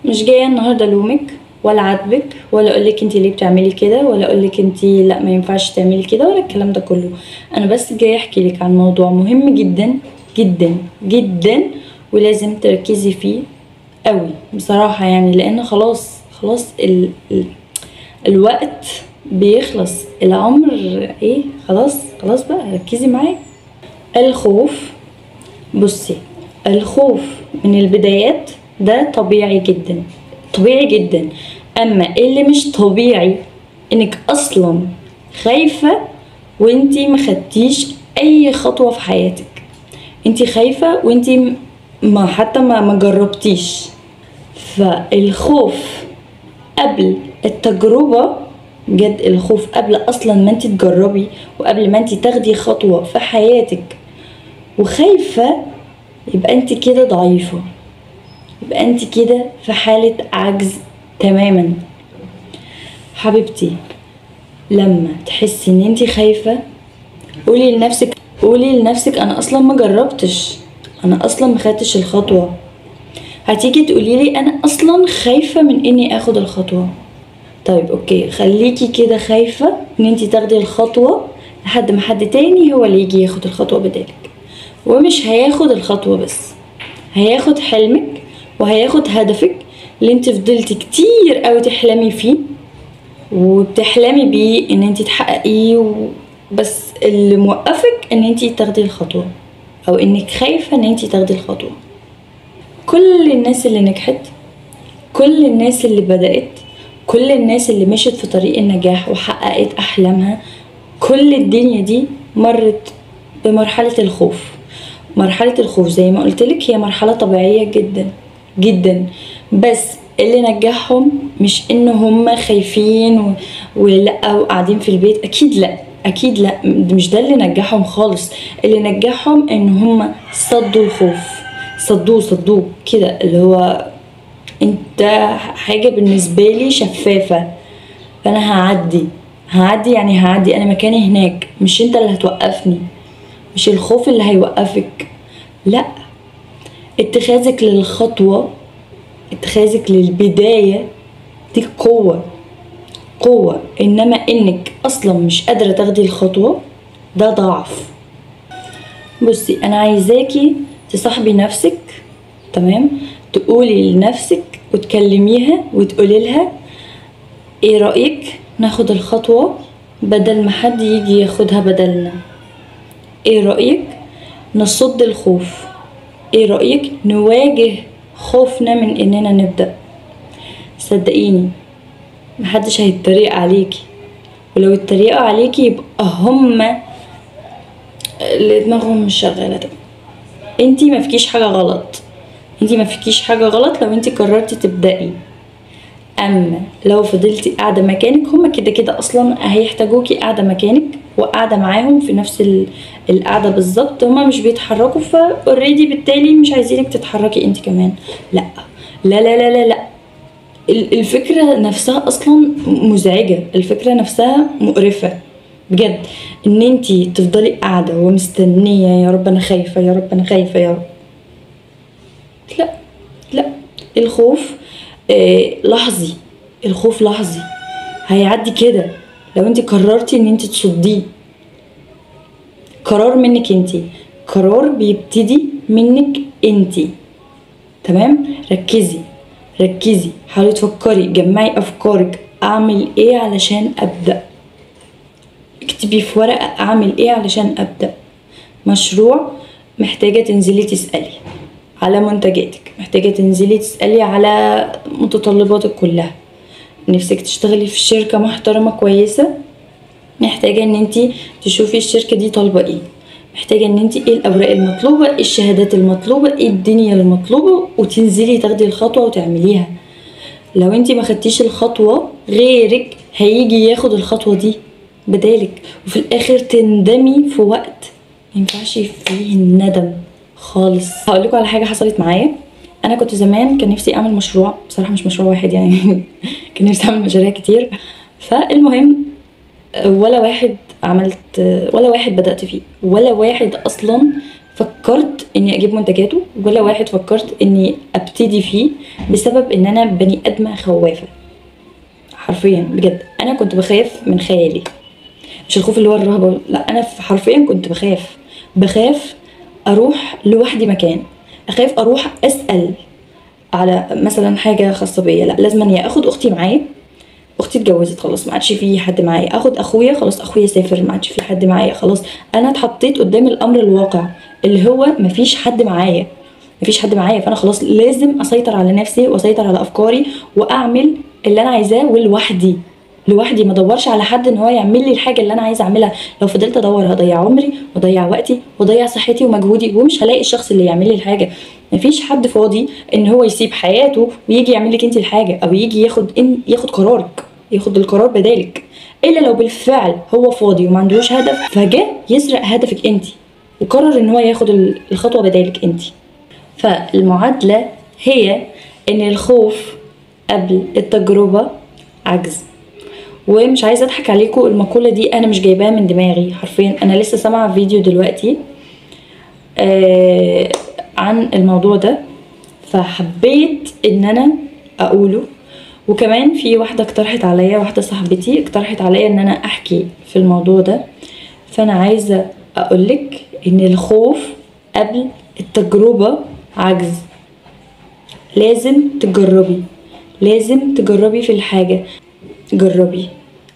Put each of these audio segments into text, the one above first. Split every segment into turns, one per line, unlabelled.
مش جاية النهارده الومك ولا عاتبك ولا اقولك انتي ليه بتعملي كده ولا اقولك انتي لا ما ينفعش تعملي كده ولا الكلام ده كله. انا بس جاية احكي لك عن موضوع مهم جدا جدا جدا ولازم تركزي فيه قوي بصراحة، يعني لان خلاص خلاص ال ال الوقت بيخلص، العمر ايه، خلاص خلاص بقى ركزي معايا. الخوف، بصي الخوف من البدايات ده طبيعي جدا طبيعي جدا، اما اللي مش طبيعي انك اصلا خايفة وانتي ما خدتيش اي خطوة في حياتك، انتي خايفة وانتي ما حتى ما جربتيش. فالخوف قبل التجربة بجد، الخوف قبل اصلا ما انتي تجربي وقبل ما انتي تاخدي خطوة في حياتك وخايفة، يبقى انتي كده ضعيفة، يبقى انتي كده في حالة عجز تماما. حبيبتي لما تحسي ان انتي خايفة قولي لنفسك، قولي لنفسك انا اصلا ما جربتش، انا اصلا ما خدتش الخطوة. هتيجي تقولي لي انا اصلا خايفة من اني اخد الخطوة. طيب okay، خليكي كده خايفة ان انتي تاخدي الخطوة لحد ما حد تاني هو اللي يجي ياخد الخطوة بدالك. ومش هياخد الخطوة بس، هياخد حلمك وهياخد هدفك اللي انت فضلتي كتير قوي تحلمي فيه وبتحلمي بيه ان انت تحققيه، بس اللي موقفك ان انت تاخدي الخطوة او انك خايفة ان انت تاخدي الخطوة. كل الناس اللي نجحت، كل الناس اللي بدأت، كل الناس اللي مشت في طريق النجاح وحققت احلامها، كل الدنيا دي مرت بمرحلة الخوف. مرحلة الخوف زي ما قلتلك هي مرحلة طبيعية جدا جدا، بس اللي نجحهم مش ان هم خايفين ولا وقاعدين في البيت، اكيد لا اكيد لا، مش ده اللي نجحهم خالص. اللي نجحهم ان هم صدوا الخوف، صدوه كده، اللي هو انت حاجة بالنسبة لي شفافة فانا هعدي هعدي، يعني هعدي، انا مكاني هناك، مش انت اللي هتوقفني، مش الخوف اللي هيوقفك، لا، اتخاذك للخطوة، اتخاذك للبداية دي قوة قوة، انما انك اصلا مش قادرة تاخدي الخطوة ده ضعف. بصي انا عايزاكي تصاحبي نفسك، تمام؟ تقولي لنفسك وتكلميها وتقولي لها ايه رأيك ناخد الخطوة بدل ما حد يجي ياخدها بدلنا، ايه رأيك نصد الخوف، ايه رأيك نواجه خوفنا من اننا نبدأ. صدقيني محدش هيتريق عليكي، ولو اتريقوا عليكي يبقى هما اللي دماغهم مش شغالة. انتي ما فيكيش حاجة غلط، انتي ما فيكيش حاجة غلط لو انتي قررتي تبدأي. اما لو فضلتي قاعدة مكانك، هما كده كده اصلا هيحتاجوكي قاعدة مكانك وقاعدة معاهم في نفس القعدة بالظبط، هما مش بيتحركوا، فاوريدي بالتالي مش عايزينك تتحركي انت كمان. لا لا لا لا لا, لا. الفكرة نفسها اصلا مزعجة، الفكرة نفسها مقرفة بجد، ان انتي تفضلي قاعدة ومستنيه يا رب انا خايفة، يا رب انا خايفة، يا رب. لا لا، الخوف لحظي، الخوف لحظي هيعدي كده لو انت قررتي ان انت تصديه. قرار منك انت، قرار بيبتدي منك انت، تمام؟ ركزي ركزي، حاولي تفكري، جمعي افكارك، اعمل ايه علشان ابدا، اكتبي في ورقة اعمل ايه علشان ابدا مشروع. محتاجه تنزلي تسالي على منتجاتك، محتاجة تنزلي تسألي على متطلباتك كلها، نفسك تشتغلي في شركة محترمة كويسة، محتاجة ان انتي تشوفي الشركة دي طالبة ايه، محتاجة ان انتي ايه الاوراق المطلوبة، ايه الشهادات المطلوبة، ايه الدنيا المطلوبة، وتنزلي تاخدي الخطوة وتعمليها. لو انتي ما خدتيش الخطوة غيرك هيجي ياخد الخطوة دي بدالك، وفي الاخر تندمي في وقت مينفعش فيه الندم خالص. هقول لكم على حاجة حصلت معايا. انا كنت زمان كان نفسي اعمل مشروع، بصراحة مش مشروع واحد يعني كان نفسي اعمل مشاريع كتير. فالمهم ولا واحد عملت، ولا واحد بدات فيه، ولا واحد اصلا فكرت اني اجيب منتجاته، ولا واحد فكرت اني ابتدي فيه، بسبب ان انا بني ادمه خوافه حرفيا بجد. انا كنت بخاف من خيالي، مش الخوف اللي هو الرهبة، لا انا حرفيا كنت بخاف اروح لوحدي مكان، اخاف اروح اسال على مثلا حاجة خاصة بيا، لا لازم اني اخد اختي معايا، اختي اتجوزت خلاص ما عادش في حد معايا، اخد اخويا خلاص اخويا سافر ما عادش في حد معايا، خلاص انا اتحطيت قدام الامر الواقع اللي هو ما فيش حد معايا، مفيش حد معايا، فانا خلاص لازم اسيطر على نفسي واسيطر على افكاري واعمل اللي انا عايزاه ولوحدي، لوحدي، ما ادورش على حد ان هو يعمل لي الحاجة اللي انا عايزه اعملها. لو فضلت ادور هضيع عمري واضيع وقتي واضيع صحتي ومجهودي، ومش هلاقي الشخص اللي يعمل لي الحاجة. مفيش حد فاضي ان هو يسيب حياته ويجي يعمل لك انت الحاجة، او يجي ياخد قرارك، ياخد القرار بدالك، الا لو بالفعل هو فاضي وما عندوش هدف فجاة يسرق هدفك انت وقرر ان هو ياخد الخطوة بدالك انت. فالمعادله هي ان الخوف قبل التجربة عجز. ومش عايزه اضحك عليكم، المقولة دي انا مش جايباها من دماغي حرفيا، انا لسه سامعه فيديو دلوقتي عن الموضوع ده، فحبيت ان انا اقوله. وكمان في واحدة اقترحت عليا، واحدة صاحبتي اقترحت عليا ان انا احكي في الموضوع ده، فانا عايزه اقولك ان الخوف قبل التجربة عجز. لازم تجربي، لازم تجربي في الحاجة، جربي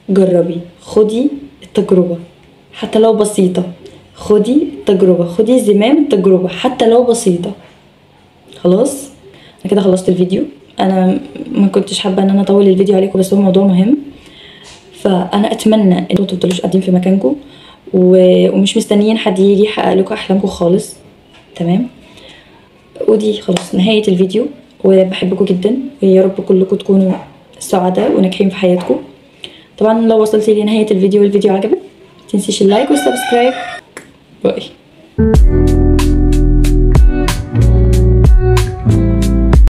جربي، خدي التجربة حتى لو بسيطة، خدي التجربة، خدي زمام التجربة حتى لو بسيطة. خلاص انا كده خلصت الفيديو، انا ما كنتش حابة ان انا اطول الفيديو عليكم، بس هو موضوع مهم. فانا اتمنى ان انتوا تفضلوش قاعدين في مكانكم ومش مستنيين حد يجي يحقق لكم احلامكم خالص، تمام؟ ودي خلاص نهاية الفيديو، وبحبكم جدا، ويا رب كلكم تكونوا سعداء وناجحين في حياتكم. طبعا لو وصلتي لنهاية الفيديو والفيديو عجبك، متنسيش ال like وال subscribe. bye.